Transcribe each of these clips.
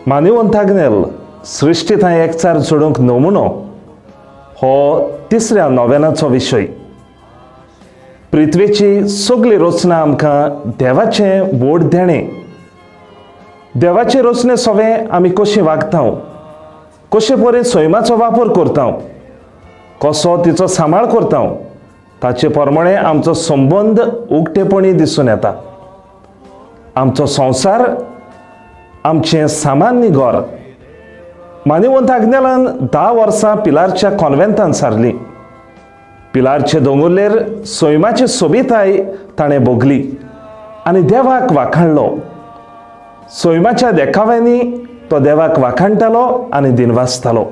मानेवंत आग्नेल सृश्टी थंय एकचार जोडूंक नमुनो हो तिसऱ्या नोवेनाचो विशय. पृथ्वेची सगळी रचना आमकां देवाचें व्हड देणें. देवाचे रचने सवें आमी कशी वागता, कशे परे सैमाचो वापर करता, कसो तिचो सांबाळ करता, ताचे प्रमाणे आमचो संबंद उक्तेपणी दिसून येता. आमचो संवसार, आमचें सामान्य घर. मानेवंत आग्नेलान 10 वर्सां पिलारच्या कॉन्वेंतान सारली. पिलारचे दोंगुल्लेर सैमाची सोबिताय ताणें भोगली आनी देवाक वाखाणलो. सैमाच्या देखाव्यांनी तो देवाक वाखाणटालो आनी दिनवासतालो.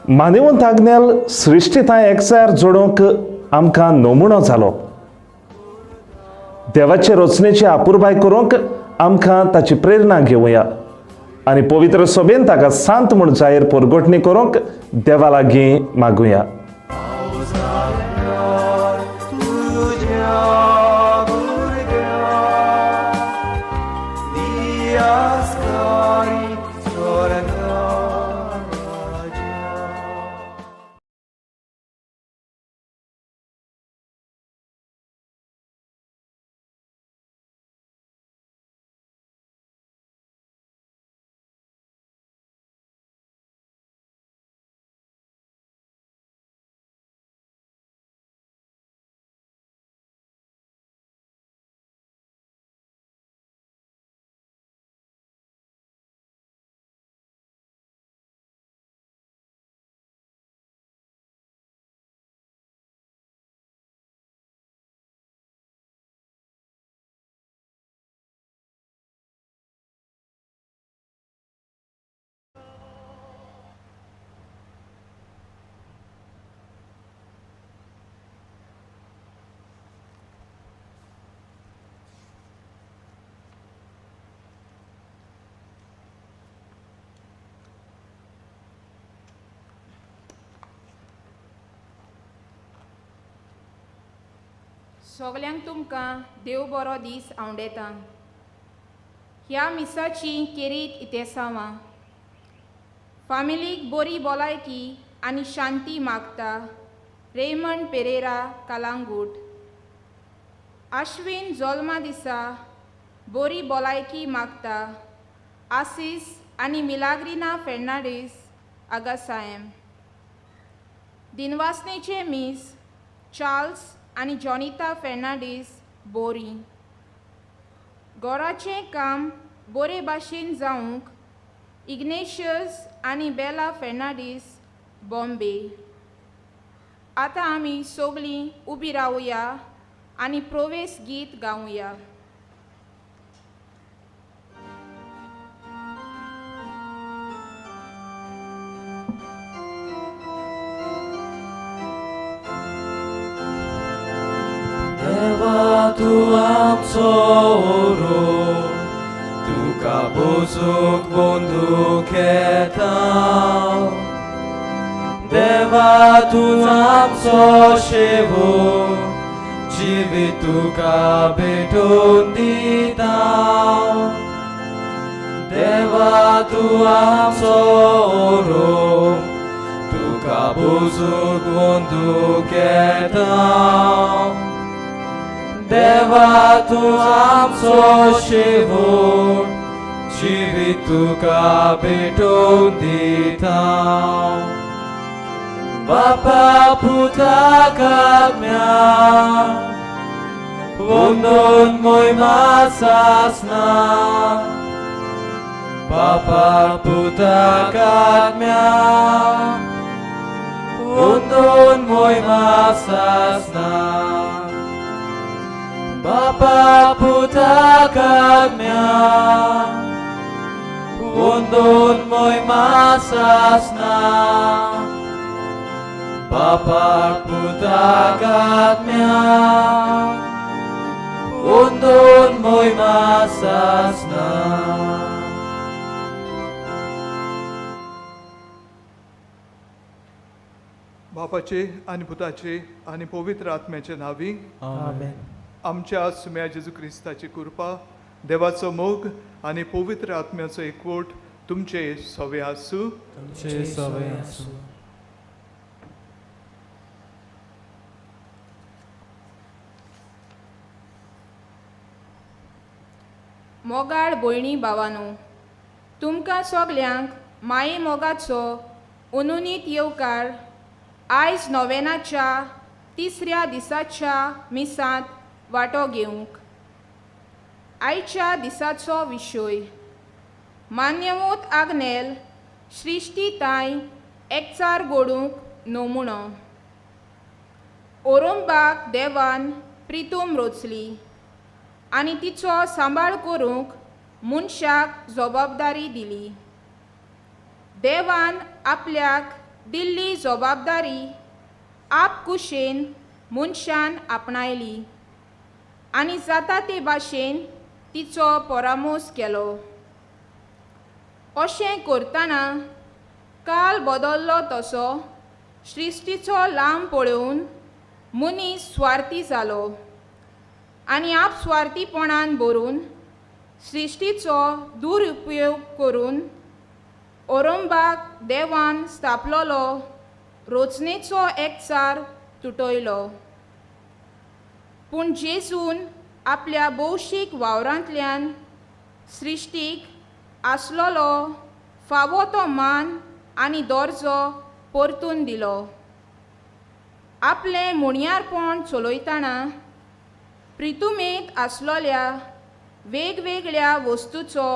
मानेवंत आग्नेल सृश्टी थंय एकचार जोडूंक आमकां नमुनो जालो. देवाचे रचनेची अपुरबाय करूंक आमकां ताची प्रेरणा घेवया आनी पवित्र सभेन ताका सांत म्हूण जाहीर परगटणी करूंक देवा लागीं मागुया. सगल्यांक तुमकां देव बरो दीस आवडेता. ह्या मिसाची केरीत इतेसांवां फामिलीक बरी भलायकी आनी शांती मागता. रेमंड पेरेरा, कालांगूट. आश्विन जल्मा दिसा बरी भलायकी मागता. आसीस आनी मिलाग्रिना फेर्नांडीस, आगासायम. दिनवासनेचे मीस चार्ल्स आनी जॉनिता फेर्नांडीस, बोरी. घराचें काम बरे भाशेन जावंक इग्नेशियस आनी बेला फेर्नांडीस, बॉम्बे. आतां आमी सगळीं उबी रावया आनी प्रोवेस गीत गावया. तूं आमचो ओरो, तुका बसूंक बंदूक येता. देवा तूं आमचो शेवो, जिवीत तुका भेटोवन दिता. देवा तूं आमचो ओरो, तुका बसूंक बंदूक येता. देवा तूं आमचो शेवट, जिवीत तुका भेटोवन दिता. बापा पुताक आज्ञा, वंदन मोहिमा सासना. बापा पुताक आज्ञा, वंदन मोहिमा सासना. Bapa पुताक आज्ञा, वंदन मोहिमा सासना. Bapa पुताक आज्ञा, वंदन मोहिमा सासना. बापाचे आनी पुताचे आनी पवित्र आत्म्याचे नांवी आमेन. आमच्या सुम्या जेजू क्रिस्ताची कृपा, देवाचो मोग आनी पवित्र आत्म्याचो एकवट तुमचे सवे आसूं. तुमचे सवे आसूं. मोगाळ भयणी भावानो, तुमकां सगल्यांक माये मोगाचो अनुनीत येवकार आयज नोवेनाच्या तिसऱ्या दिसाच्या मिसांत वांटो घेवंक. आयच्या दिसाचो विशय मान्यवंत आग्नेल सृश्टी तांय एकचार घडूंक नमुणो. ओरोंबाक देवान प्रितूम रचली आनी तिचो सांबाळ करूंक मनशाक जबाबदारी दिली. देवान आपल्याक दिल्ली जबाबदारी आपकुशेन मनशान आपणायली आनी जाता ते भाशेन तिचो परामोस केलो. अशें करतना काल बदल्लो तसो सृश्टीचो लांब पळोवन मनीस स्वार्थी जालो आनी आपस्वार्थीपणान भरून सृश्टीचो दुरुपयोग करून ओरंबाक देवान स्थापलोलो रचनेचो एकचार तुटयलो. पूण जेजून आपल्या भौशीक वावरांतल्यान सृश्टीक आसलोलो फावो तो मान आनी दर्जो परतून दिलो. आपलें मुणयारपण चलयतना प्रितुमेंत आसलोल्या वेगवेगळ्या वस्तूचो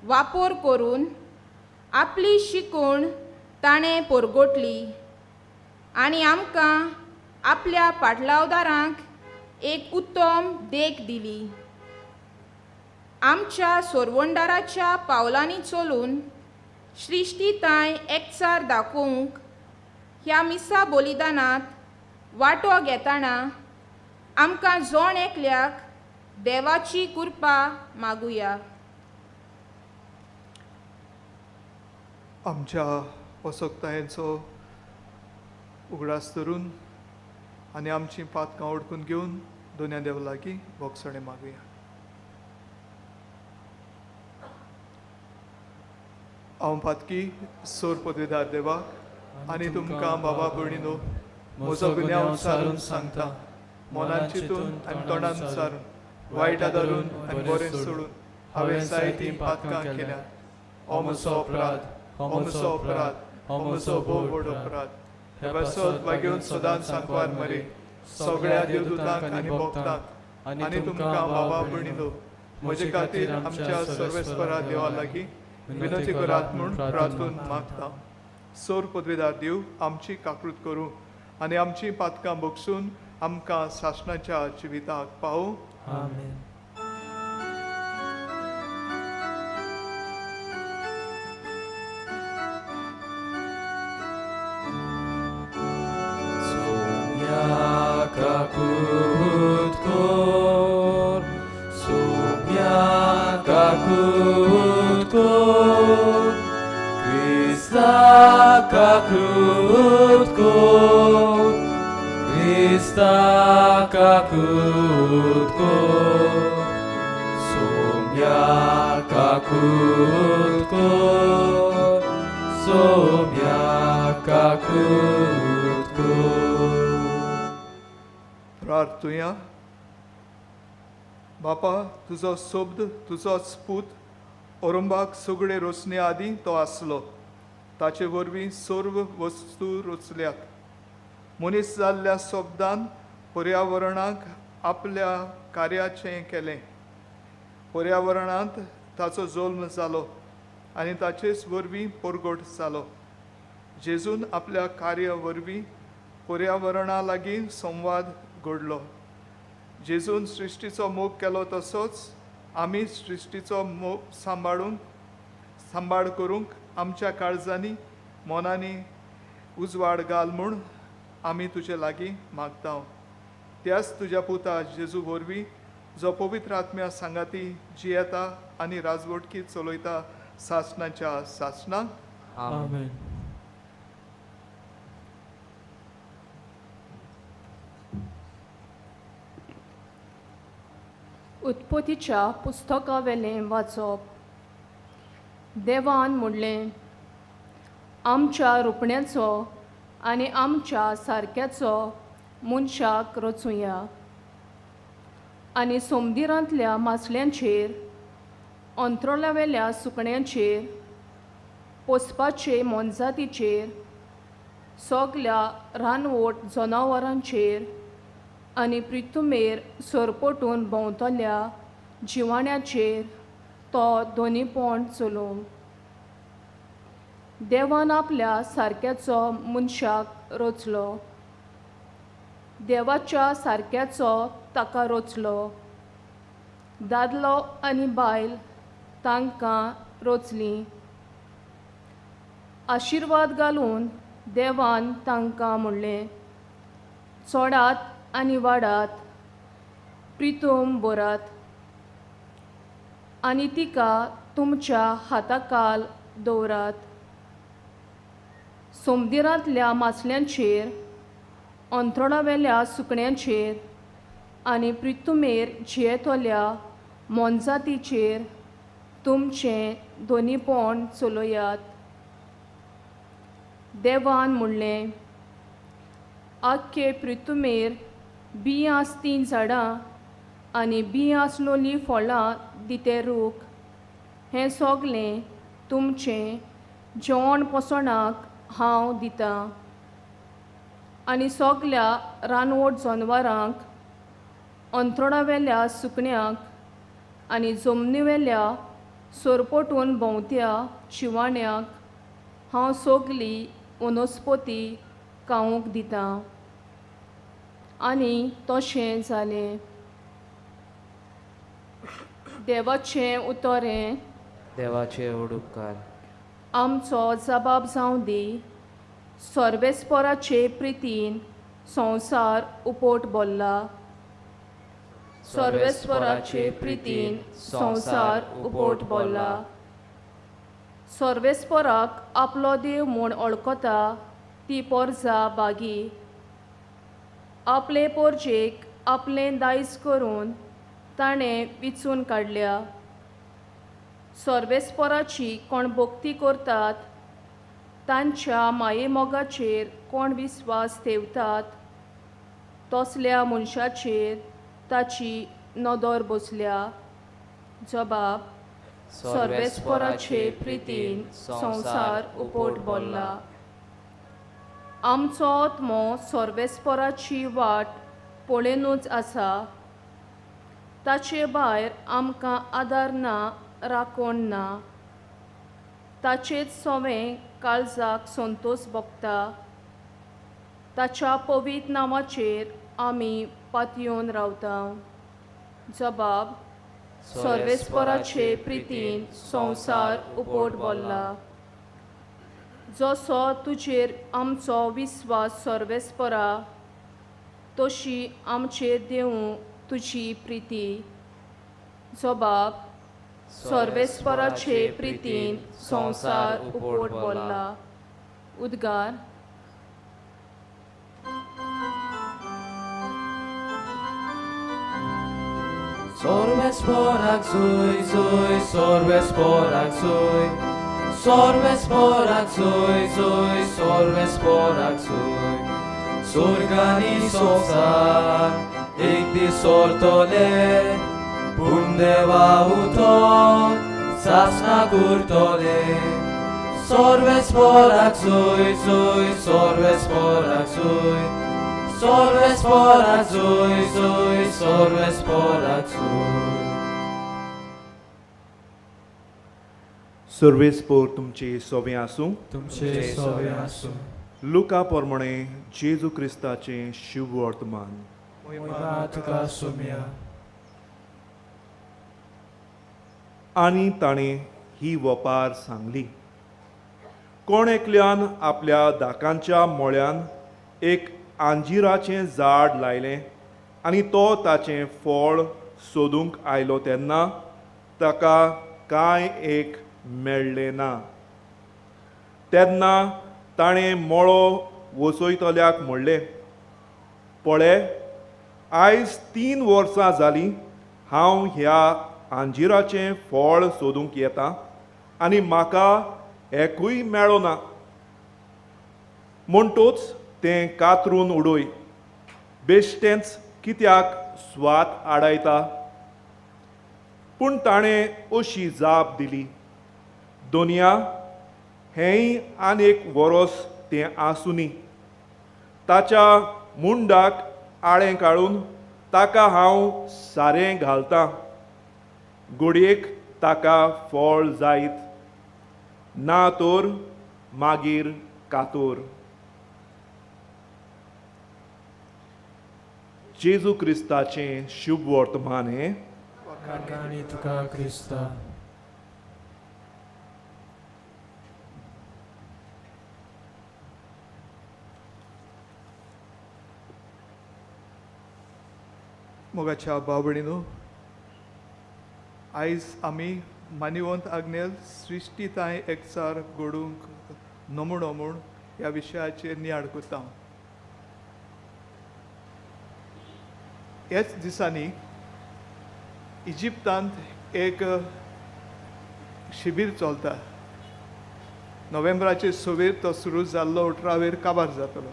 वापर करून आपली शिकवण ताणें परगटली आनी आमकां आपल्या पाटलावदारांक एक उत्तम देख दिली. आमच्या सोरवंडाराच्या पावलांनी चलून सृश्टी तांय एकचार दाखोवंक ह्या मिसा बलिदानांत वांटो घेतना आमकां जण एकल्याक देवाची कृपा मागुया. आमच्या असक्तायेचो उगडास धरून आनी आमची पातकां ओडकून घेवन दोन्या देवा लागीं भोगसणें मागुया. हांव पातकी सोर पदवीदार देवाक आनी तुमकां बाबा भयणीनो म्हजो गुन्यांव सारून सांगता. मनान चिंतून आनी तोंडान सारून वायट आदारून आनी बरें सोडून हांवें जायतीं पातकां केल्यात. हो म्हजो अपराध, हो म्हजो अपराध, हो म्हजो भोव व्हड अपराध. हे पासत वागेवन सदांच सांकवार मरे सगळ्या देवदूतांक आनी भक्तांक आनी तुमकां बाबा भयणीनो म्हजे खातीर आमच्या सर्वेस्परा देवा लागीं विनंती करात म्हूण प्रार्थून मागता. सोर पदवीदार देव आमची काकृत करूं आनी आमची पातकां बगसून आमकां सासणाच्या जिविताक पावूं. आमेन. प्रार्थुया. बापा, तुजो शब्द तुजोच पूत ओरंबाक सगळे रचणे आदीं तो आसलो. ताचे वरवीं सर्व वस्तू रचल्यात. मनीस जाल्ल्या शब्दान पर्यावरणाक आपल्या कार्याचें केलें. पर्यावरणांत ताचो जल्म जालो आनी ताचेच वरवीं परगट जालो. जेजून आपल्या कार्या वरवीं पर्यावरणा लागीं संवाद घडलो. जेजून सृश्टीचो मोग केलो तसोच आमी सृश्टीचो मोग सांबाळ करूंक आमच्या काळजांनी मनांनी उजवाड घाल म्हूण आमी तुजे लागीं मागता. त्याच तुज्या पुता जेजू वरवीं जो पवित्र आत्म्या सांगाती जियेता आनी राजवटकी चलयता सासणाच्या सासणाक. आमेन. उत्पत्तीच्या पुस्तकावेलें वाचप. देवान म्हणलें, आमच्या रुपण्याचो आनी आमच्या सारक्याचो मनशाक रचुया आनी सोमदिरांतल्या मासल्यांचेर, अंत्रोलावेल्या सुकण्यांचेर, पोसपाचे मोनजातीचेर, सगल्या रानवट जनावरांचेर आनी प्रितुमेर सरपटून भोंवतल्या जिवाण्याचेर तो दोनीपण चलोवं. देवान आपल्या सारक्याचो मनशाक रचलो, देवाच्या सारक्याचो ताका रचलो, दादलो आनी बायल तांकां रचलीं. आशिर्वाद घालून देवान तांकां म्हणलें, चोडात आनी वाडात, प्रितम भरात आनी तिका तुमच्या हाताकाल दवरात. सोमदिरांतल्या मासल्यांचेर, अंत्रोणावेल्या सुकण्यांचेर आनी प्रितुमेर जियेतल्या मोनजातीचेर तुमचें दोनीपण चलयात. देवान म्हणलें, आख्खे प्रितुमेर बियां आसतीं झाडां आनी बियां आसलोलीं फळां दिते रूख, हें सगलें तुमचें जेवण पोसणाक हांव दितां. आनी सगल्या रानवट जनवरांक, अंत्रोणावेल्या सुकण्यांक आनी जमनीवेल्या सरपटून भोंवत्या शिवाण्यांक हांव सगली वनस्पती खावंक दितां. आनी तशें जालें. देवाचें उतर हें. देवाचे उपकार. आमचो जबाब जावं दी. सर्वेस्पराचे प्रितीन संवसार उपोट भरला. सर्वेस्पराचे प्रितीन संवसार उपोट भरला. सर्वेस्पराक आपलो देव म्हूण वळखता ती पोरजा बागी. आपले पोरजेक आपलें दायज करून ताणें विचून काडल्या. सर्वेस्पराची कोण भक्ती करतात, तांच्या मायेमोगाचेर कोण विस्वास ठेवतात, तसल्या मनशाचेर ताची नदर बसल्या. जबाब. सर्वेस्पराचे प्रितीन संवसार उपोट भरला. आमचो आत्मो सर्वेस्पराची वाट पळयनूच आसा. ताचे भायर आमकां आदार ना, राखण ना. ताचेच सोवें काळजाक संतोश भोगता. ताच्या पवित्र नांवाचेर आमी पातयेवन रावता. जबाब. सर्वेस्पराचे प्रितीन संवसार उपोट भरला. जसो तुजेर आमचो विस्वास सर्वेस्परा, तशी आमचेर देवूं तुजी प्रिती. जबाब. सर्वेस्पराचे प्रितीन संवसार उपोट भरला. उद्गार. Sorvesporak sui sui, sorvesporak sui, sorvesporak sui sui, sorvesporak sui. Sorgani संसार एक दीस सोरतले, पूण देवा उठोन सासना करतले. Sorvesporak sui sui, sorvesporak sui, sorvesporak sui sui, sorvesporak sui. सर्वेस्पोर तुमचे सोबें आसूं. तुमचे सोबें आसूं. लुका प्रमाणे जेजू क्रिस्ताचें शुभवर्तमान. महिमा तुका सोम्या. आनी ताणें ही वपार सांगली, कोण एकल्यान आपल्या दाकांच्या मोळ्यान एक आंजिराचें झाड लायलें आनी तो ताचें फळ सोदूंक आयलो तेन्ना ताका कांय एक मेळ्ळें ना. तेन्ना ताणें मळो वसयतल्याक म्हणलें, पळे आयज 3 वर्सां जालीं हांव ह्या अंजिराचें फळ सोदूंक येता आनी म्हाका एकूय मेळो ना, म्हणटूच तें कातरून उडय, बेश्टेंच कित्याक स्वात आडायता? पूण ताणें अशी जाप दिली, दोनया हेंय आनी एक वरोस तें आसुनी, ताच्या मुंडाक आळें काडून ताका हांव सारें घालतां, घडयेक ताका फळ जायत, ना तर मागीर कातोर। जेजू क्रिस्ताचें शुभ वर्तमान हें। वाखाणी तुका क्रिस्ता। मोगाच्या भाव-भयणीनो, आयज आमी मानिवंत आग्नेल सृश्टीताय एकचार घडूंक नमुणो म्हूण ह्या विशयाचेर नियाळ करता। ह्याच दिसांनी इजिप्तांत एक शिबीर चलता। नोव्हेंबराचे 26 तो सुरू जाल्लो 18वेर काबार जातलो,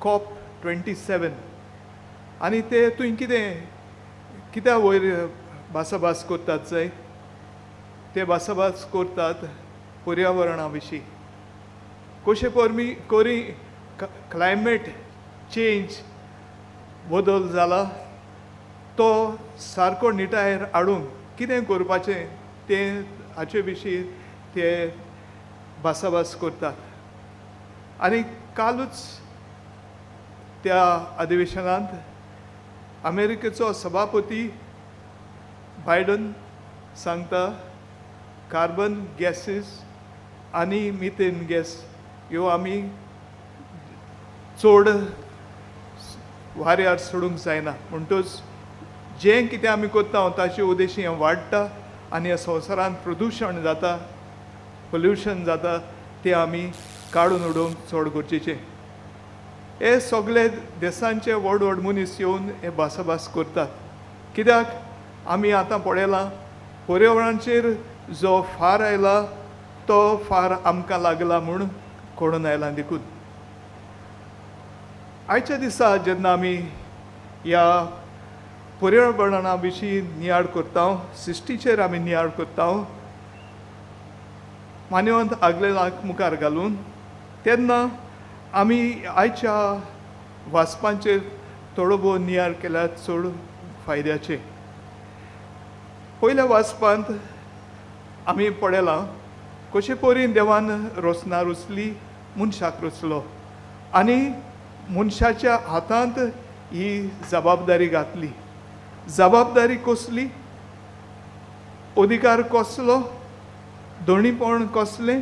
COP27। आनी ते तुवें कितें कित्या वयर भासाभास करतात जाय, ते भासाभास करतात पर्यावरणा विशीं, कशें परमी करी क्लायमेट चेंज बदल जाला तो सारको निटायेर हाडूंक कितें करपाचें तें हाचे विशीं ते भासाभास करतात। आनी कालूच त्या अधिवेशनांत अमेरिकेचो सभापती बायडन सांगता, कार्बन गॅसीस आनी मिथेन गॅस ह्यो आमी चड वाऱ्यार सोडूंक जायना, म्हणटूच जें कितें आमी करता ताचे उद्देशी हें वाडटा आनी ह्या संवसारांत प्रदुशण जाता, पोल्युशन जाता, तें आमी काडून उडोवंक चड गरजेचें। हे सगळे देशांचे व्हड व्हड मनीस येवन हे भासाभास करतात, कित्याक आमी आतां पळयलां पर्यावरणाचेर जो फार आयला तो फार आमकां लागला म्हूण कळून आयला। देखून आयच्या दिसा जेन्ना आमी ह्या पर्यावरणा विशीं नियाळ करता, सृश्टीचेर आमी नियाळ करता, मान्यवंत आग्नेलाक मुखार घालून, तेन्ना आमी आयच्या वाचपांचेर थोडो भोव नियाळ केल्यार चड फायद्याचें। पयल्या वाचपांत आमी पळयलां कशे परी देवान रचना रचली, मनशाक रचलो आनी मनशाच्या हातांत ही जबाबदारी घातली। जबाबदारी कसली, अधिकार कसलो, दोणीपण कसलें,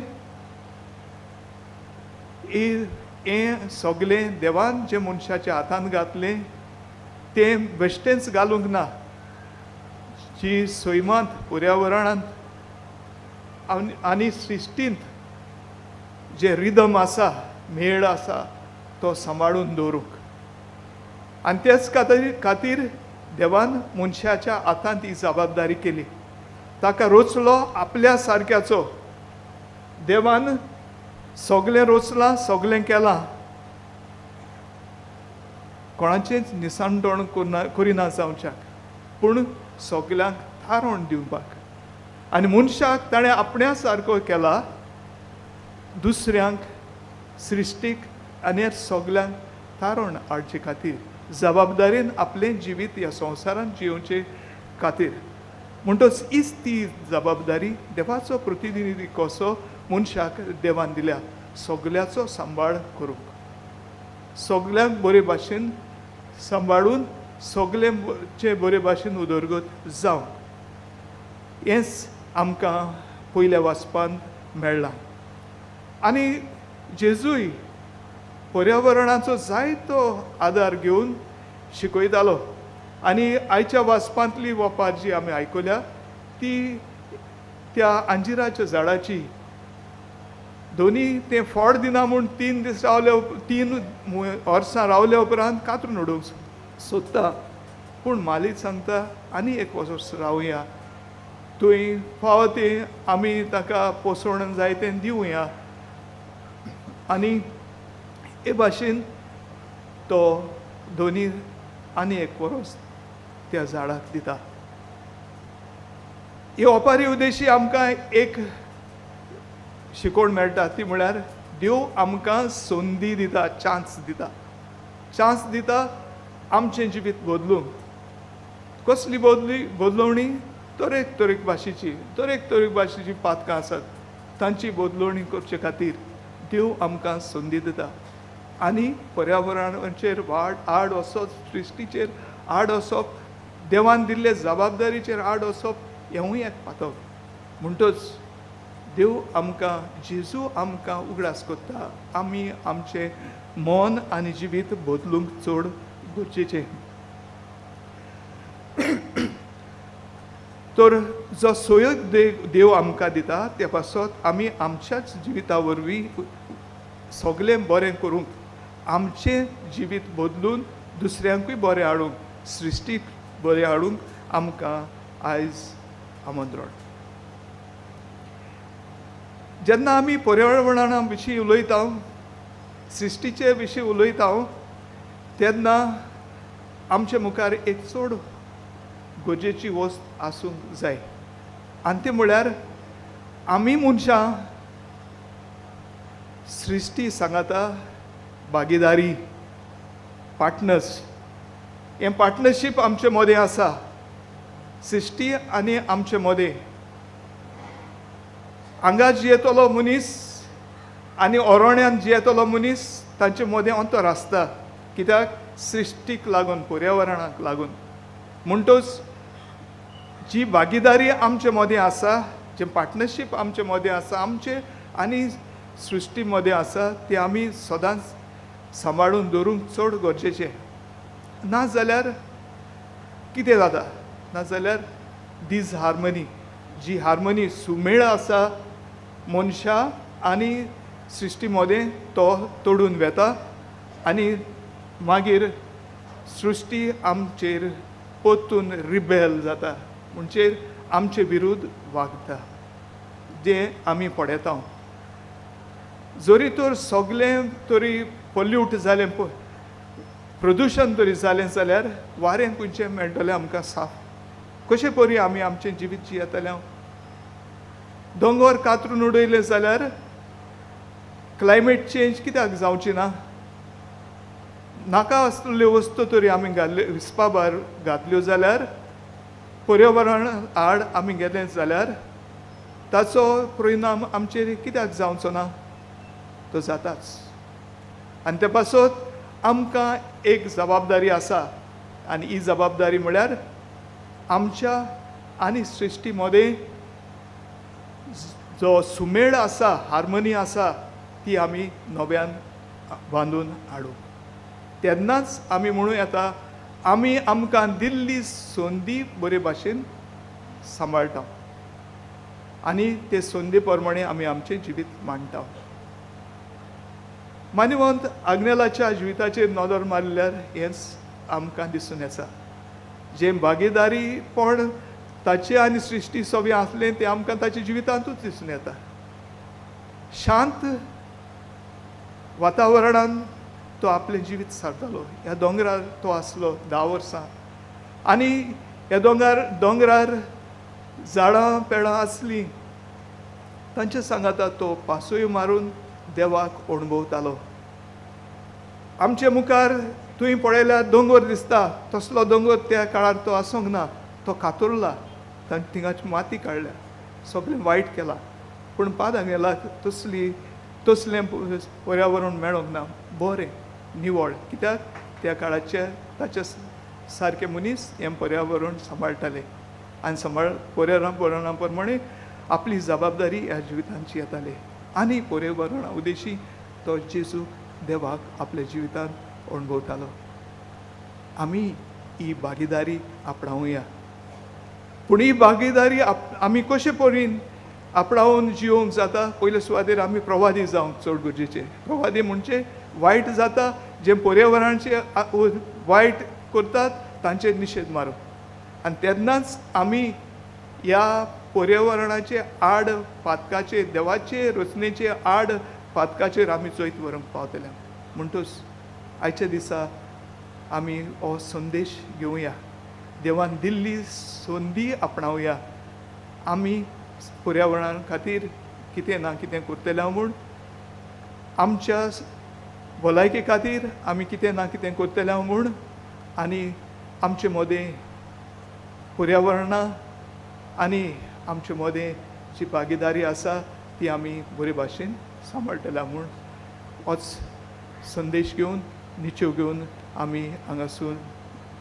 हें सगळें देवान जें मनशाच्या हातांत घातलें तें बेश्टेंच घालूंक ना। जी सैमांत, पर्यावरणांत आनी सृश्टींत जे रिदम आसा, मेळ आसा, तो सांबाळून दवरूंक। आनी तेच खातीर देवान मनशाच्या हातांत ही जबाबदारी केली, ताका रचलो आपल्या सारक्याचो। देवान सगळें रचलां, सगळें केलां, कोणाचेंच निसाणटण करिना जावच्याक, पूण सगल्यांक थारोवन दिवपाक। आनी मनशाक ताणें आपण्या सारको केला, दुसऱ्यांक, सृश्टीक आनी सगल्यांक थारोवन हाडचे खातीर, जबाबदारीन आपलें जिवीत ह्या संवसारांत जियोवचे खातीर। म्हणटच हीच ती जबाबदारी देवाचो प्रतिनिधी कसो मनशाक देवान दिल्या, सगल्याचो सांबाळ करूंक, सगल्यांक बरे भाशेन सांबाळून सगळ्यांचे बरे भाशेन उदरगत जावं, हेंच आमकां पयल्या वाचपांत मेळ्ळां। आनी जेजूय पर्यावरणाचो जायतो आदार घेवन शिकयतालो। आनी आयच्या वाचपांतली वपार जी आमी आयकल्या ती त्या अंजिराच्या झाडाची, दोनी तें फळ दिना म्हूण 3 दीस रावले, 3 वर्सां रावल्या उपरांत कातरून उडोवंक सोदता। पूण मालीक सांगता आनी एक वर्स रावया, तुवें फावो ती आमी ताका पोसवण जाय तें दिवया. आनी हे भाशेन तो दोनी आनी एक वर्स त्या झाडाक दिता. ही ओपारी उद्देशी आमकां एक शिकोवण मेळटा, ती म्हळ्यार देव आमकां संदी दिता, चान्स दिता. चान्स दिता आमचें जिवीत बदलूंक. कसली बदली बदलवणी? तरेक तरेक भाशेची, तरेक तरेक भाशेची पातकां आसात, तांची बदलवणी करचे खातीर देव आमकां संदी दिता. आनी पर्यावरणाचेर वाड आड वचप, सृश्टीचेर आड वचप, देवान दिल्ले जबाबदारीचेर आड वचप हेंवूय एक पातक. म्हणटच देव आमकां, जेजू आमकां उगडास करता आमी आमचें मन आनी जिवीत बदलूंक चड गरजेचें. तर जो सोयोग देव आमकां दिता ते पासत आमी आमच्याच जिविता वरवीं सगळें बरें करूंक, आमचें जिवीत बदलून दुसऱ्यांकूय बरें हाडूंक, सृश्टीक बरें हाडूंक आमकां आयज आमंत्रण. जेन्ना आमी पर्यावरणा विशीं उलयता, सृश्टीचे विशीं उलयता, तेन्ना आमचे मुखार एक चड गरजेची वस्त आसूंक जाय, आनी ती म्हळ्यार आमी मनशां सृश्टी सांगाता भागीदारी, पार्टनर्स. हें पार्टनरशीप आमचे मदें आसा, सृश्टी आनी आमचे मदें. हांगा जियेतलो मनीस आनी ओरोण्यान जियेतलो मनीस तांचे मदें अंतर आसता, कित्याक? सृश्टीक लागून, पर्यावरणाक लागून. म्हणटच जी भागीदारी आमचे मदें आसा, जें पार्टनरशीप आमचे मदें आसा, आमचे आनी सृश्टी मदें आसा, ती आमी सदांच सांबाळून दवरूंक चड गरजेचें. ना जाल्यार कितें जाता? ना जाल्यार दीज हार्मनी, जी हार्मनी सुमेळ आसा मनशा आनी सृश्टी मदें, तो तोडून वेता आनी मागीर सृश्टी आमचेर परतून रिबेल जाता, म्हणजे आमचे विरुद्ध वागता, जें आमी पळयता. जरी तर सगळें तरी पोल्यूट जालें, प्रदुशण तरी जालें जाल्यार वारें खंयचें मेळटलें आमकां साफ? कशें परी आमी आमचें जिवीत जियेतले? दोंगर कातरून उडयले जाल्यार क्लायमेट चेंज कित्याक जावची ना? नाका आसलेल्यो वस्तू तरी आमी घाल्ल्यो विस्पा भायर घातल्यो जाल्यार, पर्यावरण आड आमी गेले जाल्यार ताचो परिणाम आमचेर कित्याक जावचो ना? तो जाताच. आनी ते पासत आमकां एक जबाबदारी आसा, आनी ही जबाबदारी म्हळ्यार आमच्या आनी सृश्टी मदें जो सुमेळ आसा, हार्मनी आसा, ती आमी नव्यान बांदून हाडूंक. तेन्नाच आमी म्हणूं येता आमी आमकां दिल्ली संदी बरे भाशेन सांबाळटा आनी ते संदी प्रमाणे आमी आमचें जिवीत मांडटा. मान्यवंत आग्नेलाच्या जिविताचेर नदर मारल्यार हेंच आमकां दिसून येता. जें भागीदारीपण ताचें आनी सृश्टी सगळें आसलें तें आमकां ताच्या जिवितांतूच दिसून येता. शांत वातावरणान तो आपलें जिवीत सारतालो. ह्या दोंगरार तो आसलो 10 वर्सां आनी ह्या दोंगरार झाडां पेडां आसलीं, तांचे सांगाता तो पासोय मारून देवाक अणभवतालो. आमचे मुखार तुवें पळयल्यार दोंगर दिसता, तसलो दोंगर त्या काळार तो आसूंक ना, तो कातरला, थिंगाची माती काडल्या, सगळें वायट केलां. पूण पाद आग्नेलाक तसलें पर्यावरण मेळोंक ना, बरें निवळ, कित्याक त्या काळाचे ताचे सारके मनीस हें पर्यावरण सांबाळटाले आनी पर्यावरणा प्रमाणे आपली जबाबदारी ह्या जिवितांची येताले आनी पर्यावरणा उद्देशी तो जेजू देवाक आपल्या जिवितांत अणभवतालो. आमी ही भागीदारी आपणावया, पूण ही भागीदारी आमी कशे परीन आपणावन जिवंक जाता? पयले सुवातेर आमी प्रवादी जावंक चड गरजेचें. प्रवादी म्हणजे वायट जाता, जें पर्यावरणाचें वायट करतात तांचेर निशेध मारप आनी तेन्नाच आमी ह्या पर्यावरणाचे आड पातकाचे देवाचे रचनेचे आड पातकाचेर आमी जैत व्हरूंक पावतले. म्हणटूच आयच्या दिसा आमी हो संदेश घेवया, देवान दिल्ली संदी आपणावया, आमी पर्यावरणा खातीर कितें ना कितें करतले म्हूण, आमच्या भलायके खातीर आमी कितें ना कितें करतले म्हूण, आनी आमचे मदें पर्यावरणा आनी आमचे मदें जी भागीदारी आसा ती आमी बरे भाशेन सांबाळटले म्हूण होच संदेश घेवन निचेव घेवन आमी हांगासून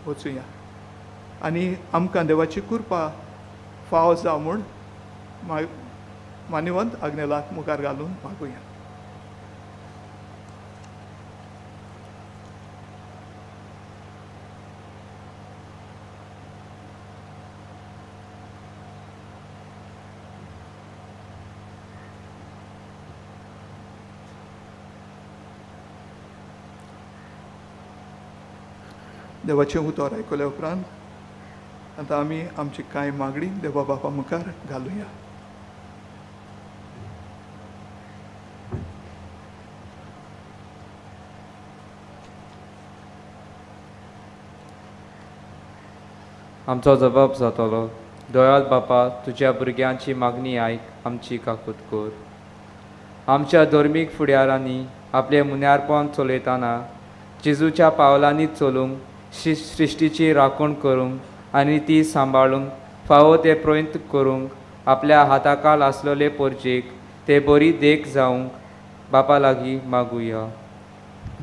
वचुया आनी आमकां देवाची कृपा फावो जावं म्हूण मान्यवंत आग्नेलाक मुखार घालून मागुया. देवाचें उतर आयकल्या उपरांत आतां आमी आमची कांय मागणी देवा बापा मुखार घालुया. आमचो जबाब जातलो. दयाळ बापा, तुज्या भुरग्यांची मागणी आयक, आमची काकूत कर. आमच्या धर्मीक फुडारांनी आपलें मुन्यारपण चलयतना जेजूच्या पावलांनी चलूंक, सृश्टीची राखण करूंक आनी ती सांबाळूंक फावो ते प्रयत्न करूंक आपल्या हाताकाल आसलेले पोरजेक ते बरी देख जावंक बापा लागीं मागुया.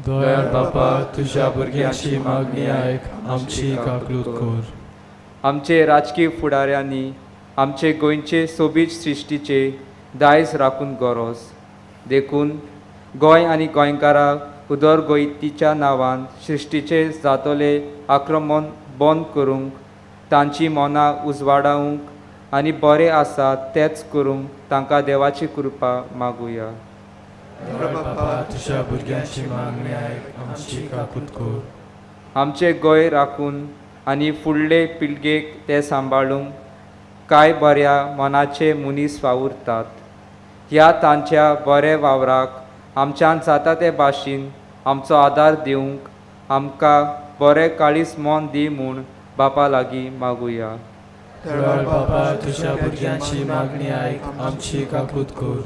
दयाळ बापा, तुज्या भुरग्यांची मागणी आयक, आमची काकूत कर. आमचे राजकीय फुडाऱ्यांनी आमचे गोंयचे सोबीत सृश्टीचे दायज राखून गरज देखून गोंय आनी गोंयकारां उदरगतीच्या नांवान सृश्टीचे जातले आक्रमण बंद करूंक, तांची मनां उजवाडावंक आनी बरें आसा तेंच करूंक तांकां देवाची कृपा मागुया. बापा, तुज्या भुरग्यांची मागणी आयक, आमची काकूत कर. आमचे गोंय राखून आनी फुडले पिळगेक ते सांबाळूंक कांय बऱ्या मनाचे मनीस वावुरतात. ह्या तांच्या बऱ्या वावराक आमच्यान जाता ते भाशेन आमचो आदार दिवंक आमकां बरें काळीज मन दी म्हूण बापा लागीं मागुया. बापा, तुज्या भुरग्यांची मागणी आयक, आमची काकूत कर.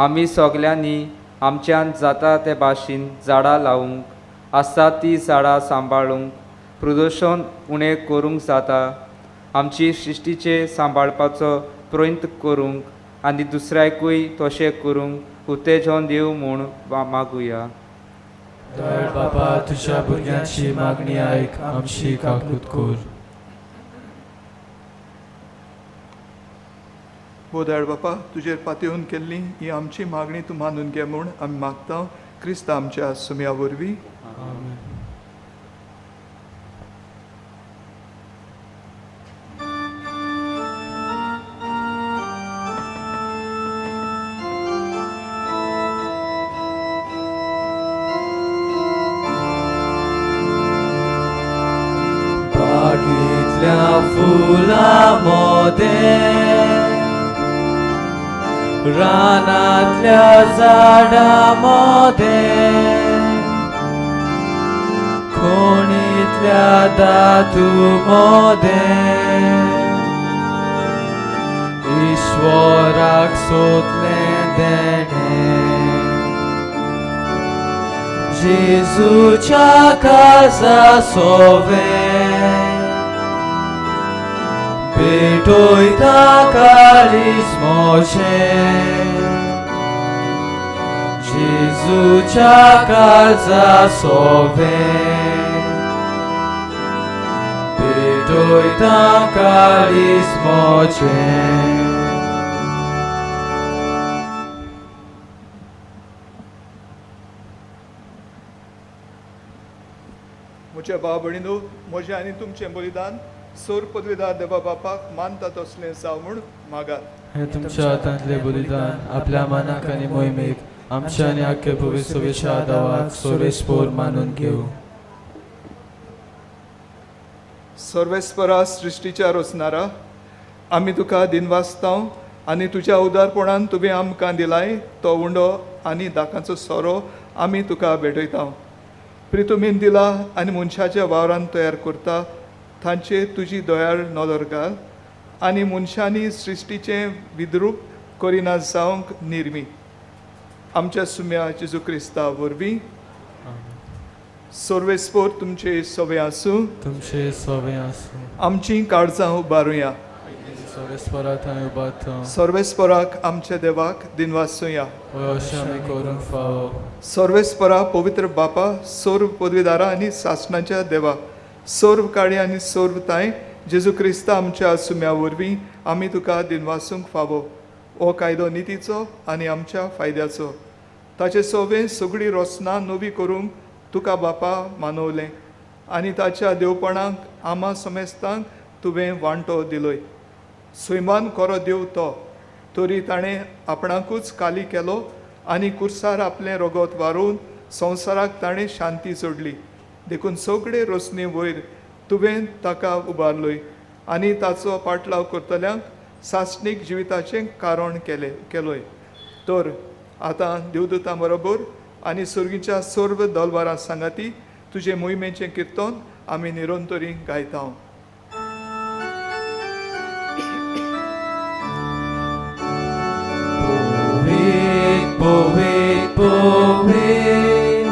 आमी सगल्यांनी आमच्यान जाता ते भाशेन झाडां लावूंक, आसा ती झाडां सांबाळूंक, प्रदुशण उणें करूंक जाता, आमची सृश्टीचे सांबाळपाचो प्रयत्न करूंक आनी दुसऱ्याकूय तशें करूंक उत्तेजन दिवं म्हूण मागुया. दयाळ बापा, तुज्या भुरग्यांची मागणी आयक, आमची काकूत कर. हो दयाळ बापा, तुजेर पातयेवन केल्ली ही आमची मागणी तूं मानून घे म्हूण आमी मागता क्रिस्त आमच्या सुम्या वरवीं. आमेन. रानांतल्या झाडां मदें, खोणींतल्या धातू मदें, ईश्वराक सोदलें देणें, जेजूच्या काळजा सोवें पेटयता काळीज म्हजें, जेजूच्या काळजा सोवें पेटयता काळीज म्हजें. म्हज्या भाव भयणीनो, म्हजें आनी तुमचें बलिदान सोर पदवीदार देवा बापाक मानता तसलें जावं म्हूण मागात. हें तुमच्या हातांतलें बलिदान आपल्या मनाक आनी मोहिमेक आमच्या आनी आख्खे भविष्याच्या दावाक सोरेस्पोर मानून घेवं. सर्वेस्परा सृश्टीच्या रोसणारा आमी तुका दिनवासताव आनी तुज्या उदारपणान तुवें आमकां दिलाय तो उंडो आनी दाकांचो सोरो आमी तुका भेटयता. प्रितुमीन दिला आनी मनशाच्या वावरान तयार करता तांचे तुजी दयाळ नदर घाल आनी मनशांनी सृश्टीचें विद्रूप करिना जावंक निर्मी. आमच्या सुम्या जेजू क्रिस्ता वरवीं. सर्वेस्पोर तुमचे सवे आसूं. तुमचे सवे आसूं. आमची काळजां उबारुया. सर्वेस्परा थंय उबारता. सर्वेस्पराक आमच्या देवाक दिनवासुया. अशें आमी करूंक फावो. सर्वेस्परा पवित्र बापा सर्व पदवीदारा आनी सासणाच्या देवा सर्व काळी आनी सर्व तांय जेजू क्रिस्ता आमच्या सुम्या वरवीं आमी तुका दिनवासूंक फावो. हो कायदो नितीचो आनी आमच्या फायद्याचो. ताचे सवे सगळी रचना नवी करूंक तुका बापा मानवलें आनी ताच्या देवपणाक आमा समेस्तांक तुवें वांटो दिलोय. सैमान कोरो देव तो तरी ताणें आपणाकूच काली केलो आनी कुर्सार आपलें रगत वारोवन संवसाराक ताणें शांती जोडली. देखून सगळे रोसणे वयर तुवें ताका उबारलोय आनी ताचो पाटलाव करतल्यांक सासणीक जिविताचें कारण केलोय. तर आतां देवदूतां बरोबर आनी सुर्गीच्या सर्व दलवारां सांगाती तुजे मोहिमेचें किर्तन आमी निरंतरी गायता. पवित पवित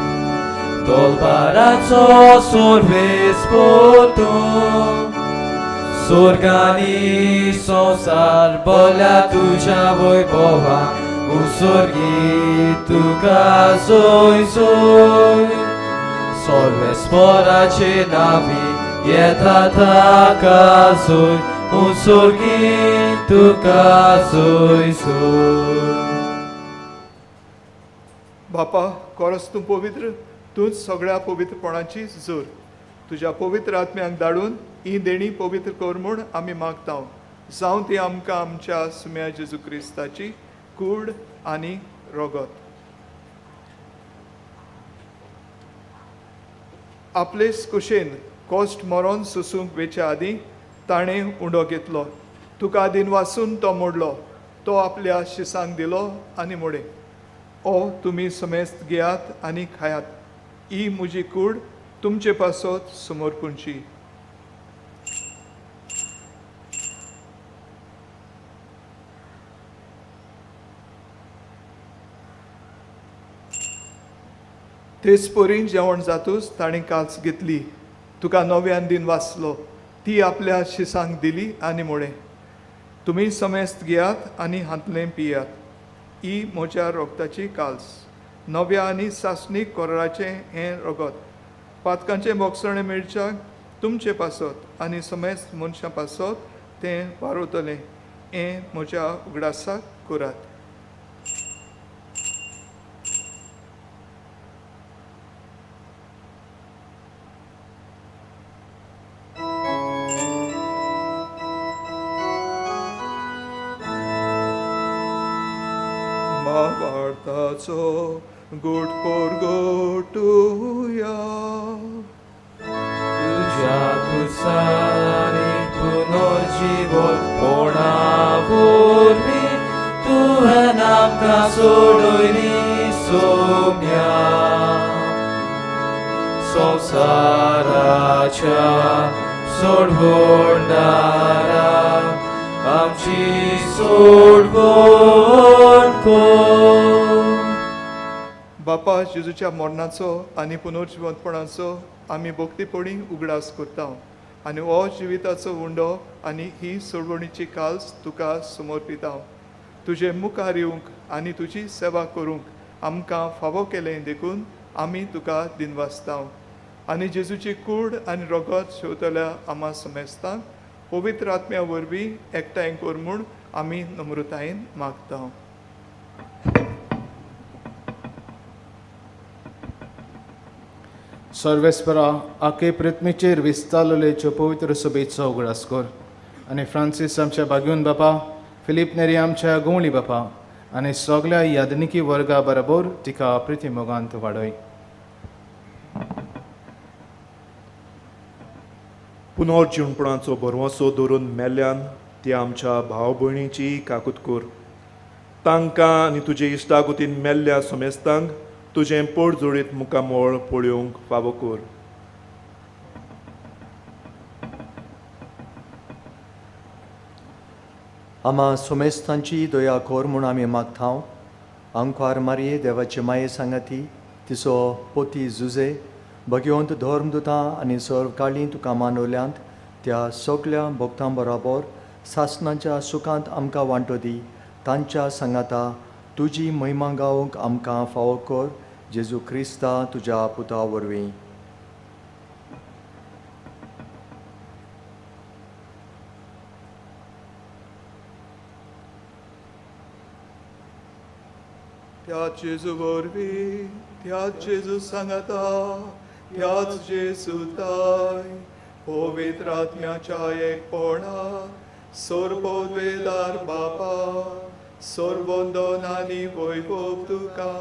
दलबाराचो सर्वेस्पर तूं स्वर्गानी संवसार बोल्या तुज्या वैभवान उसर्गी तुका जोय जोय. सर्वेस्पराचे नावी येता ताका जोय उसर्गी तुका जोय जोय. बापा कोरस तूं पवित्र तूंच सगळ्या पवित्रपणाची जोर. तुज्या पवित्र आत्म्यांक धाडून ही देणी पवित्र कर म्हूण आमी मागता. जावं ती आमकां आमच्या सुम्या जेजू क्रिस्ताची कूड आनी रगत. आपलेच कुशेन कश्ट मरोन सोसूंक वेच्या आदीं ताणें उंडो घेतलो. तुका दिनवासून तो मोडलो. तो आपल्या शिसांक दिलो आनी मोडे ओ तुमी समेस्त घेयात आनी खायात. ही म्हजी कूड तुमचे पासत समर्पूंची. तेच परी जेवण जातूच ताणें काल्स घेतली. तुका नव्यान दिन वाचलो. ती आपल्या शिसांक दिली आनी म्हळें तुमी समेस्त घेयात आनी हांतलें पियात. ही म्हज्या रोगताची काल्स नव्या आनी सासणीक कोराचें हें रगत पातकांचें बोगसणें मेळच्याक तुमचे पासत आनी समेस्त मनशां पासत तें वारवतलें. हें म्हज्या उगडासाक करात. मावार्थाचो गोट पोरगोटुया तुज्या कुसानी पुनर्जीवनपणा वरवीं तुवें आमकां सोडयली सोम्या. संवसाराच्या सोडवणारा आमची सोडवण कर. बापा जेजूच्या मरणाचो आनी पुनर्जिवंतपणाचो आमी भक्तीपणी उगडास करता आनी हो जिविताचो उंडो आनी ही सोडवणीची काल्स तुका समर्पिता. तुजे मुखार येवंक आनी तुजी सेवा करूंक आमकां फावो केलें देखून आमी तुका दिनवासता. आनी जेजूची कूड आनी रगत शेवतल्या आमा समेस्तांक पवित्र आत्म्या वरवीं एकठांय कर म्हूण आमी नम्रतायेन मागता. सर्वेस्परा आखे पृथ्वीचेर विस्तारलेच्यो पवित्र सभेचो उगडास कर आनी फ्रांसीस आमच्या बागून बापा, फिलीप नेरी आमच्या गोंवळी बापा आनी सगळ्या यादनिकी वर्गा बरोबर तिका प्रिती मोगांत वाडय. पुनर्जिवणपणाचो भरवंसो दवरून मेल्ल्यान ती आमच्या भाव भयणीची काकूत कर. तांकां आनी तुजे इश्टागतीन मेल्ल्या समेस्तांक तुजें पोटजोडीत मुखामळ पळोवंक फावो कर. आमा सोमेस्तांची दया कर म्हूण आमी मागता. आंकवार मारये देवाचे माये सांगाती तिचो पोती जुजे भगवंत धर्मदुतां आनी सर्व काळी तुका मानवल्यांत त्या सगल्या भक्तां बराबर सासणाच्या सुखांत आमकां वांटो दी. तांच्या सांगाता तुजी महिमा गावंक आमकां फावो कर, जेजू क्रिस्ता तुज्या पुता वरवीं. त्याच जेजू वरवीं, त्याच जेजू सांगाता, त्याच जेजू ताय पवित्र आत्म्याच्या एकपणा सर्वोद्वेदार बापा सर्वंदन आनी वैभव तुका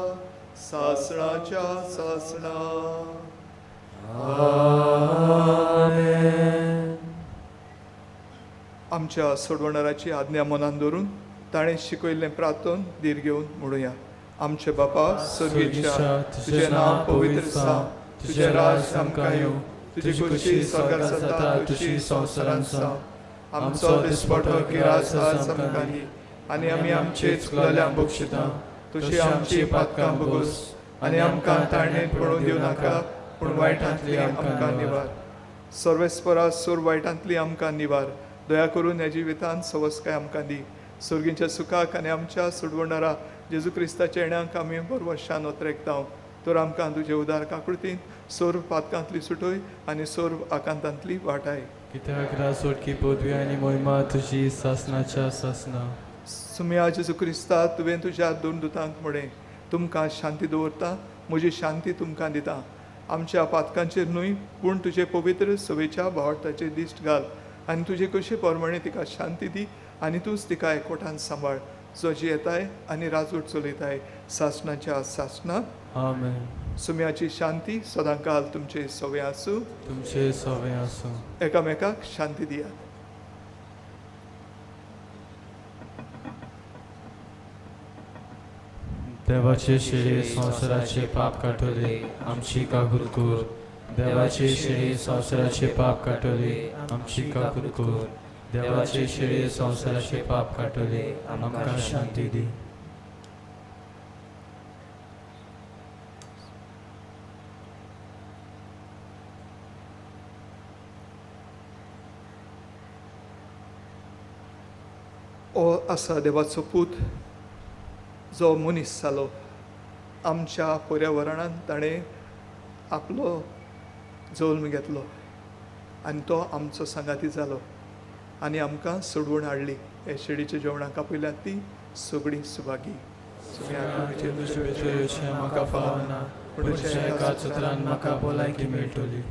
सासणाच्या सासणा. आमेन. आमच्या सोडवणाराची आज्ञा मनान दवरून ताणें शिकयल्लें प्रार्थन धीर घेवन म्हणुया. आमचे बापा सर्गेच्या, तुजें नांव पवित्र जावं, तुजें राज आमकां येवं, तुजी खुशी स्वर्गार जाता तशी संवसारांत जावं. आमचो दिसपटो गिरास आज आमकां दी आनी आमी आमचे चुकलेल्यांक बक्षिता तशी आमची पातकां भोगोस आनी आमकां ताणें पडून दिवं नाका, पूण वायटांतली आमकां निवार. सर्वेस्परा सोर वायटांतली आमकां निवार. दया करून ह्या जिवितांत सवस्काय आमकां दी. सर्गींच्या सुखाक आनी आमच्या सोडवणारा जेजू क्रिस्ताच्या येण्याक आमी बरवर्शान ओतरेकता. तर आमकां तुजे उदार काकृतीन सर्व पातकांतली सुटय आनी सर्व आकांतांतली वाटाय. कित्याक रासोटकी पदवी आनी मोहिमा तुजी सासणाच्या सासणा. सुम्या जेजू क्रिस्ता, तुवें तुज्या दोन दुतांक म्हळें, तुमकां शांती दवरता, म्हजी शांती तुमकां दिता. आमच्या पातकांचेर न्हय पूण तुजे पवित्र सवेच्या भावार्थाचेर दिश्ट घाल आनी तुजे कशे प्रमाणे तिका शांती दी आनी तूंच तिका एकवटान सांबाळ, जो जियेताय आनी राजवट चलयताय सासणाच्या सासणा. आमेन. सुम्याची शांती सदांकाल तुमचे सवे आसूं. तुमचे सवे आसूं. एकामेकाक शांती दियात. देवाचे शिरे संवसाराचे पाप काडटले आमची काकूत कर. देवाचे शिरे संवसाराचे पाप काडटले आमची काकूत कर. देवाचे शिरे संवसाराचे पाप काडटले आमकां शांती दी. ओ आसा देवाचो पूत जो मनीस जालो, आमच्या पर्यावरणांत ताणें आपलो जल्म घेतलो आनी तो आमचो सांगाती जालो आनी आमकां सोडवण हाडली. हे शेडीच्या जेवणाक आपयल्यात ती सगळीं सुभागी. म्हाका फावना, पूण तुज्या एकाच उतरान म्हाका भलायकी मेळटली.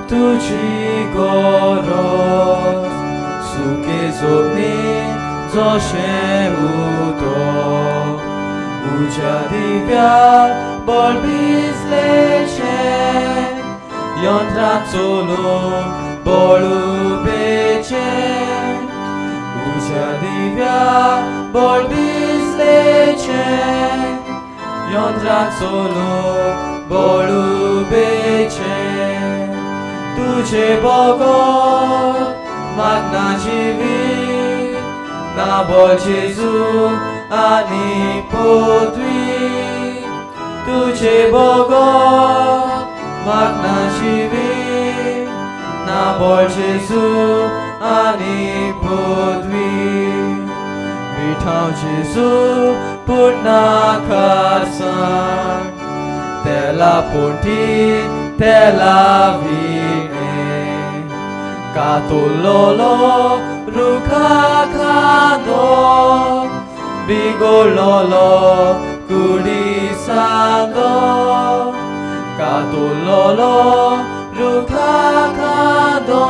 तुजी गरज सुके जोडणी जशें उदक उज्या दिव्याक बळ भिजलेशें यंत्रां चलोवंक बळ उबेचें उज्या दिव्याक बळ भिजलेशें यंत्रां चलोवंक बळ उबेचें. तुझे बगर म्हाका जिवीत ना बोल जेजू आनी पदवी. तुझे बगर म्हाका जिवीत ना बोल जेजू आनी पदवी. मिठाव जेजू पूण ना खारसाण तेला पोटी तेला विणे कातुलोलो रुखा खादो बिगोडलोलो कुडिसांदो कातुलोलो रुखा खांदो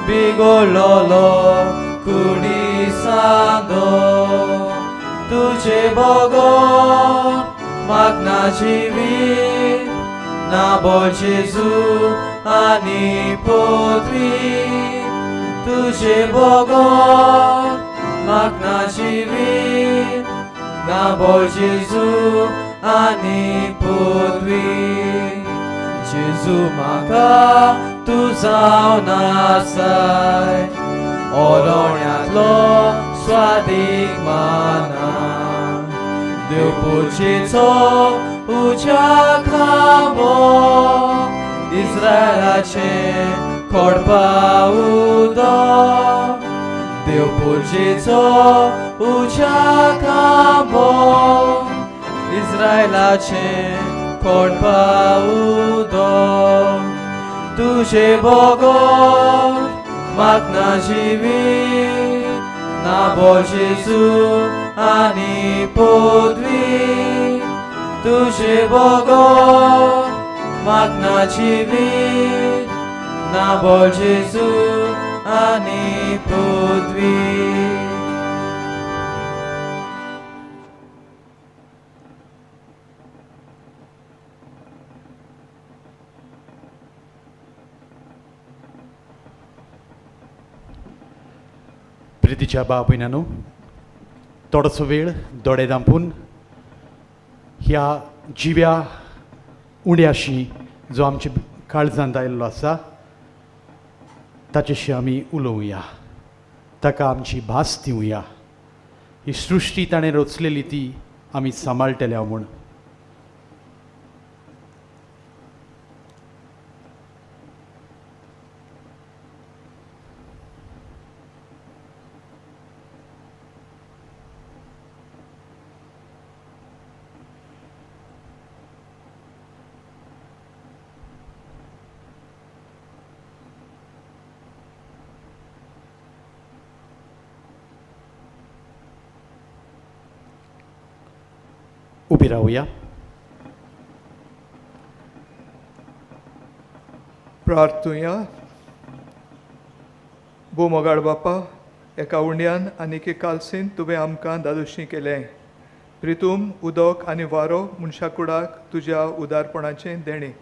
बिगोडलोलो कुडिसांदो तुजे बगर म्हाका ना जिवीत ना बोल जेजू आनी पदवी तुजे बगर म्हाका ना जिवीत ना बोल जेजू आनी पदवी जेजू म्हाका तूं जावन आसाय ओलोण्यांतलो स्वादीक माना देव पुजेचो उज्या खांबो इस्रायलाचें खोडपा उदक देव पुजेचो उज्या खांबो इस्रायलाचें खोडपा उदक तुजे बगर म्हाका ना जिवीत ना बोल जेजू आनी पदवी तुजे बगर म्हाका ना जिवीत ना बोल जेजू आनी पदवी. प्रितीच्या भाव भयणांनो, थोडोसो वेळ दोळे धांपून ह्या जिव्या उंड्याशी जो आमच्या काळजांत आयिल्लो आसा ताचेशी आमी उलोवया, ताका आमची भास दिवया. ही सृश्टी ताणें रचलेली ती आमी सांबाळटल्या म्हूण. उबी रावया. प्रार्थुया. भो मोगाळ बापा, एका उंड्यान आनी एके कालसीन तुवें आमकां दादोशी केलें. प्रितूम उदक आनी वारो मनशा कुडाक तुज्या उदारपणाचें देणें.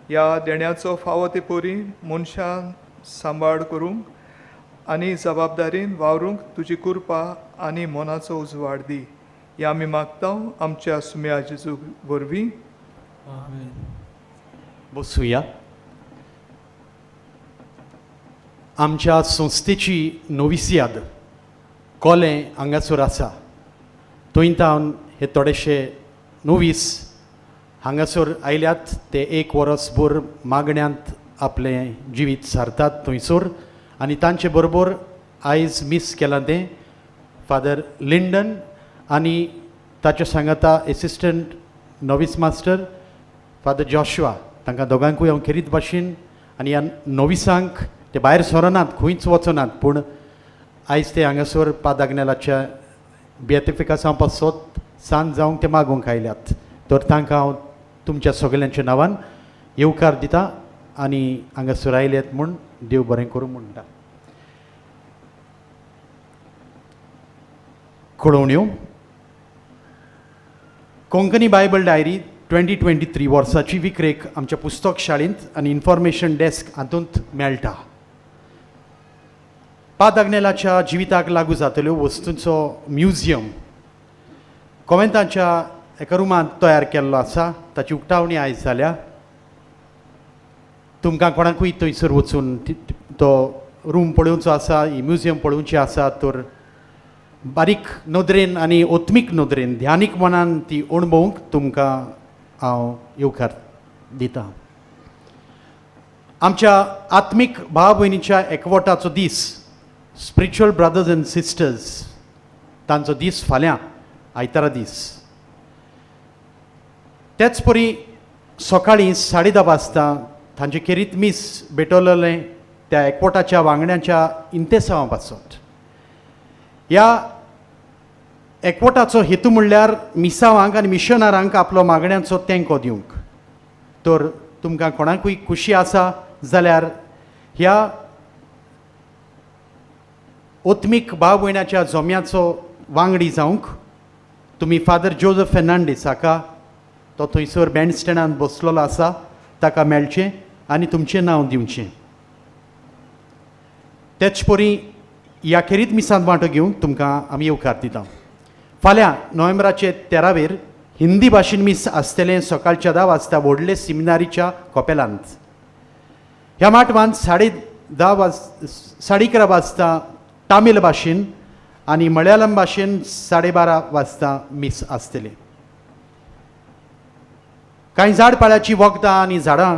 ह्या देण्याचो फावो ते पोरी मनशान सांबाळ करूंक आनी जबाबदारीन वावरूंक तुजी कृपा आनी मनाचो उजवाड दी. ह्या आमी मागता आमच्या सुम्या जेजू वरवीं. बसुया. आमच्या संस्थेची नोविसियाद कोलें हांगासर आसा. थंय तावन हे थोडेशे नोवीस हांगासर आयल्यात. ते एक वरसभर मागण्यांत आपलें जिवीत सारतात थंयसर आनी तांचे बरोबर आयज मीस केलां तें फादर लिंडन आनी ताच्या सांगाता assistant novice master father Joshua. तांकां दोगांकूय हांव खेरीत भाशेन आनी ह्या नोविसांक ते भायर सरनात, खंयच वचनात, पूण आयज ते हांगासर पादाग्नेलाच्या बियातिफिकासांव पासत सांज जावंक ते मागूंक आयल्यात. तर तांकां हांव तुमच्या सगल्यांच्या नांवान येवकार दिता आनी हांगासर आयल्यात म्हूण देव बरें करूं म्हणटा. कळोवण्यो. कोंकणी बायबल डायरी 2023 वर्साची विक्रेक आमच्या पुस्तक शाळेंत आनी इन्फॉर्मेशन डेस्क हातूंत मेळटा. पादाग्नेलाच्या जिविताक लागू जातल्यो वस्तूंचो म्युझियम कोवेंताच्या एका रुमांत तयार केल्लो आसा. ताची उक्तावणी आयज जाल्या. तुमकां कोणाकूय थंयसर वचून तो रूम पळोवचो आसा, ही म्युझियम पळोवची आसा तर बारीक नदरेन आनी ओत्मीक नदरेन ध्यानीक मनान ती अणभवूंक तुमकां हांव येवकार दिता. आमच्या आत्मीक भाव भयणीच्या एकवटाचो दीस, स्पिरिच्युअल ब्रदर्स एंड सिस्टर्स, तांचो दीस फाल्यां आयतारा दीस. तेच परी सकाळीं 10:30 वाजता तांचे खेरीत मीस भेटवलेलें त्या एकवटाच्या वांगड्यांच्या इंतेसांवा पासत. ह्या एकवटाचो हेतू म्हणल्यार मिसावांक आनी मिशनारांक आपलो मागण्यांचो तेंको दिवंक. तर तुमकां कोणाकूय खुशी आसा जाल्यार ह्या ओत्मीक भाव भयणाच्या जोम्याचो वांगडी जावंक तुमी फादर जोजफ फेर्नांडीस हाका, तो थंयसर बँड स्टँडांत बसलेलो आसा, ताका मेळचें आनी तुमचें नांव दिवचें. तेच परी ह्या खेरीत मिसांत वांटो घेवंक तुमकां आमी येवकार दिता. फाल्यां नोव्हेंबराचे 13वेर हिंदी भाशेन मीस आसतलें सकाळच्या 10 वाजता व्हडले सिमिनारीच्या कपेलांत. ह्या माटवांत 11:30 वाजता तामील भाशेन आनी मलयाळम भाशेन 12:30 वाजता मीस आसतलें. कांय झाडपाळ्याचीं वखदां आनी झाडां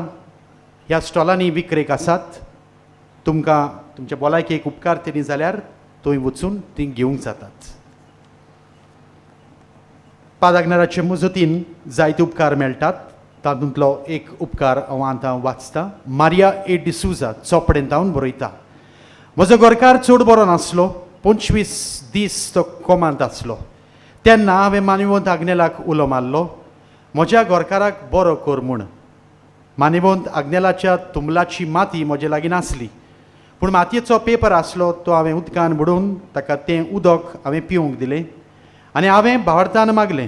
ह्या स्टॉलांनी विक्रेक आसात. तुमकां तुमच्या भलायकेक उपकार तरी जाल्यार थंय वचून तीं घेवंक जातात. पादागनाराचे मजतीन जायते उपकार मेळटात. तातूंतलो एक उपकार हांव आतां वाचता. मारिया ए डिसूजा चोपडेंतावन बरयता, म्हजो घरकार चड बरो नासलो, 25 दीस तो कोमांत आसलो. तेन्ना हांवें मानवंत आग्नेलाक उलो मारलो, म्हज्या घरकाराक बरो कर म्हूण. मानवंत आग्नेलाच्या तुंबलाची माती म्हजे लागीं नासली, पूण मातयेचो पेपर आसलो तो हांवें उदकान बुडोवन ताका तें उदक हांवें पिवंक दिलें आनी हांवें भावार्थान मागलें,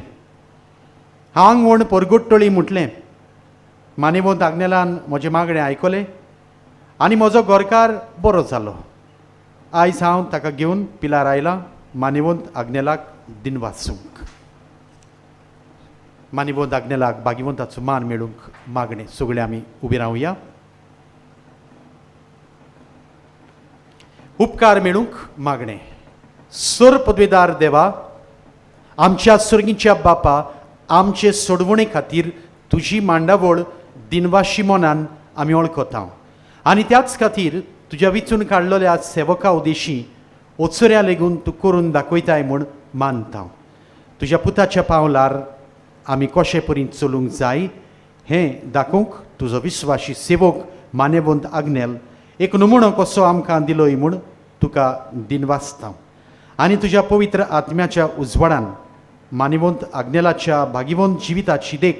हांव आंगवण परगुट्टोळी म्हटलें. मानेवंत आग्नेलान म्हजें मागणें आयकलें आनी म्हजो घरकार बरो जालो. आयज हांव ताका घेवन पिलार आयलां मानेवंत आग्नेलाक दिनवासूंक. मानेवंत आग्नेलाक भाग्यवंताचो मान मेळूंक मागणें. सगळे आमी उबी रावया. उपकार मेळूंक मागणें. सर पदवेदार देवा, आमच्या सर्गीच्या बापा, आमचे सोडवणे खातीर तुजी मांडावळ दिनवाशी मनान आमी वळखता आनी त्याच खातीर तुज्या विचून काडलेल्या सेवका उदेशी ओचऱ्या लेगून तूं करून दाखयताय म्हूण मानता. तुज्या पुताच्या पावलार आमी कशे परी चलूंक जाय हें दाखोवंक तुजो विस्वाशी सेवक मानेवंत आग्नेल एक नमुणो कसो आमकां दिलोय म्हूण तुका दिनवासता. आनी तुज्या पवित्र आत्म्याच्या उजवाडान मानिवंत आग्नेलाच्या भागिवंत जिविताची देख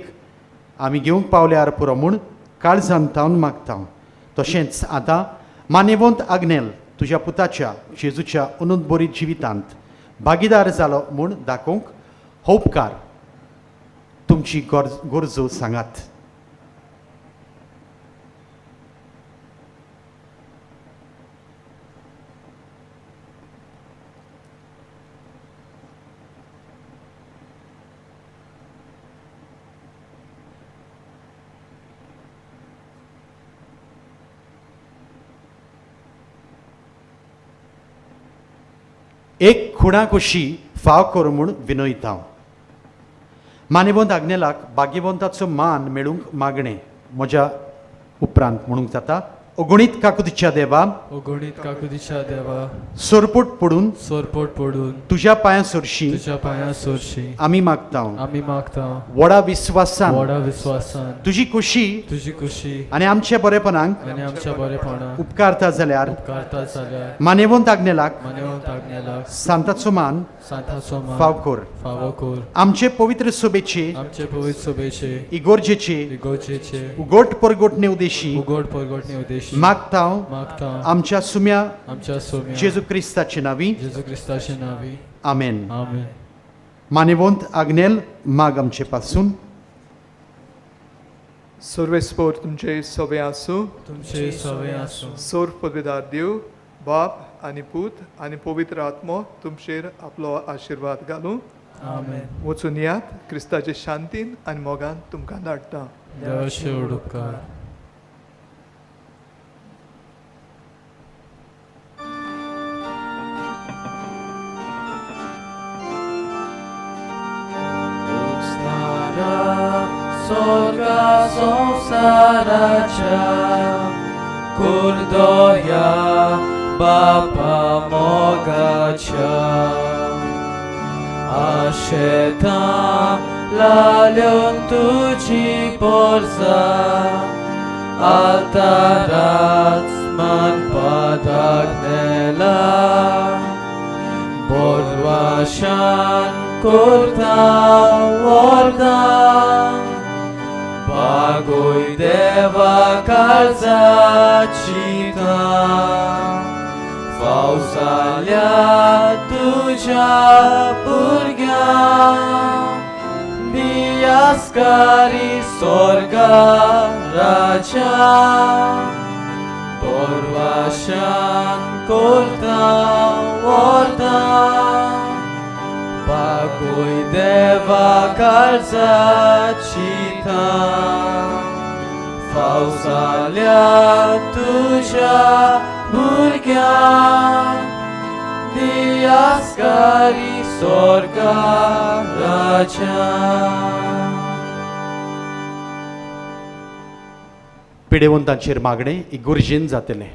आमी घेवंक पावल्यार पुरो म्हूण काळजान तावन मागता. तशेंच आतां मानेवंत आग्नेल तुज्या पुताच्या जेजूच्या अनुदबरीत जिवितांत भागीदार जालो म्हूण दाखोवंक हो उपकार तुमची गरजो सांगात. एक खुणा कशी फाव कर म्हूण विनयता. मानेवंत आग्नेलाक भाग्यवंताचो मान मेळूंक मागणें म्हज्या उपरांत म्हणूंक जाता. अगणीत काकुतीच्या देवा, अगणीत काकुतीच्या देवा, सोरपोट पडून, सोरपोट पडून तुज्या पांयां सरशी, तुज्या पांयां सरशी आमी मागता, आमी मागता. व्हडा विस्वासान, व्हडा विस्वासान तुजी खुशी, तुजी खुशी आनी आमच्या बरेपणाक, आनी आमच्या बरेपणाक उपकारता जाल्यार, उपकारता जाल्यार मानेवंत आग्नेलाक, मानेवंत आग्नेलाक सांताचो मान, सांताचो मान फाव कर, फावो कर. आमचे पवित्र सभेचे, आमचे पवित्र सभेचे इगोर्जेचे, इगोर्जेचे उगोट परगोटणे उदेशी, उगोट परगोटणे उदेशी मागता, मागता. आमच्या सुम्या, आमच्या सुम्या जेजू क्रिस्ताचे नावी, जेजू क्रिस्ताचे नावी. आमेन. आमेन. मानेवंत आग्नेल माग आमचे पासून. सर्वेस्पोर तुमचे सवे आसूं, तुमचे सवे आसूं. सोर पदवेदार देव बाप आनी पूत आनी पवित्र आत्मो तुमचेर आपलो आशिर्वाद घालूं. आमेन. वचून यात क्रिस्ताचे शांतीन आनी मोगान तुमकां धाडटा. देवाचे उपकार. Sorga संसाराच्या कुर्दोया बापा मोगाच्या आशेता लाल्योन तुजी पोरसा आल्ताराच मानपादाक नेला बोरवाशान करता व्हरता बागोय देवा काळजाची फाव जाल्या तुज्या भुरग्यांक दियास्कारी स्वर्गा राजा परवाशान करता व्हरता बागोय देवा काळजाची फाव जाल्या तुज्या भुरग्यांक दियास्कारी स्वर्गा राजा. पिडेवंतांचेर मागणें इगुर्जेन जातलें.